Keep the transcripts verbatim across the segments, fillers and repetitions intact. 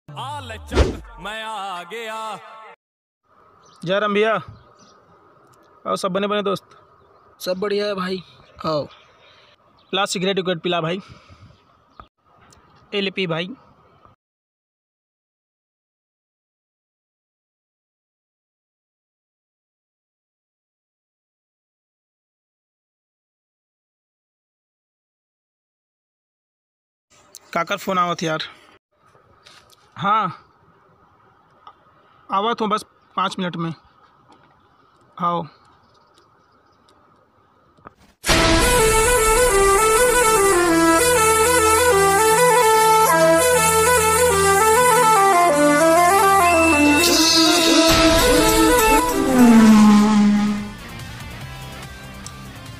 आ ले चक, मैं आ गया। जय राम भैया, अउ सब बने बने दोस्त? सब बढ़िया हे भाई। अउ ला सिगरेट उगरेट पिला भाई। ए ले पी भाई। काकर फोन आवत यार? हाँ, आवत हूँ बस पाँच मिनट में। हाँ।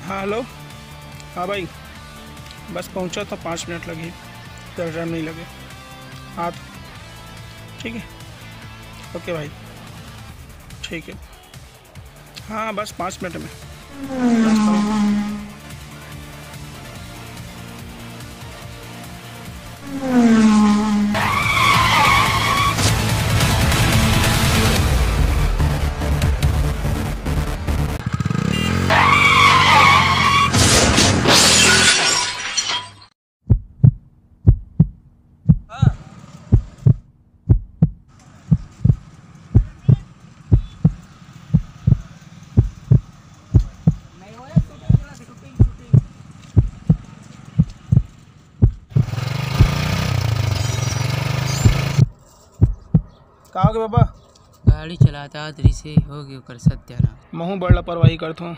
हाँ, हेलो। हाँ भाई, बस पहुँचा था, पाँच मिनट लगी, ज़्यादा टाइम नहीं लगे। हाँ तो ठीक है, ओके भाई, ठीक है। हाँ, बस पाँच मिनट में। का होगे बाबा? गाड़ी चलात आत रिसे होगे ओकर सत्यानाश। महूँ बड़ लापरवाही करथों,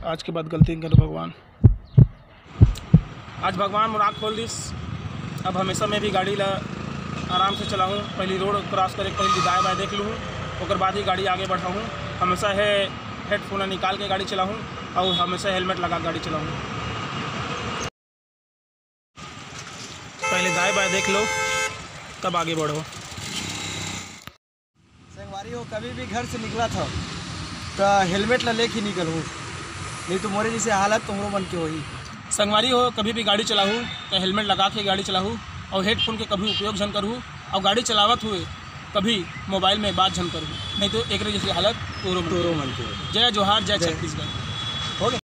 आज के बाद गलती नइ करूँ भगवान। आज भगवान मोर आँख खोल दिस। अब हमेशा मैं भी गाड़ी ला आराम से चलाहूँ, पहली रोड क्रॉस करे के पहली दाएँ बाएँ देख लूँ, ओकर बाद ही गाड़ी आगे बढ़ाहूँ। हमेशा हे हेडफोन निकाल के गाड़ी चलाहूँ अउ हमेशा हेलमेट लगा के गाड़ी चलाहूँ। पहले दाएँ बाएँ देख लो, तब आगे बढ़ो। संगवारी हो, कभी भी घर से निकलत हो त हेलमेट ला लेके निकलहू, नहीं तो मोरे जैसे हालत तोहरो मन के होही। संगवारी हो, कभी भी गाड़ी चलाहू त हेलमेट लगा के गाड़ी चलाहू अउ हेडफोन के कभी उपयोग झन करहू अउ गाड़ी चलावत हुए कभी मोबाइल में बात झन करहू, नहीं तो एकरे जैसे हालत तोहरो मन के होही। जय जोहार, जय छत्तीसगढ़।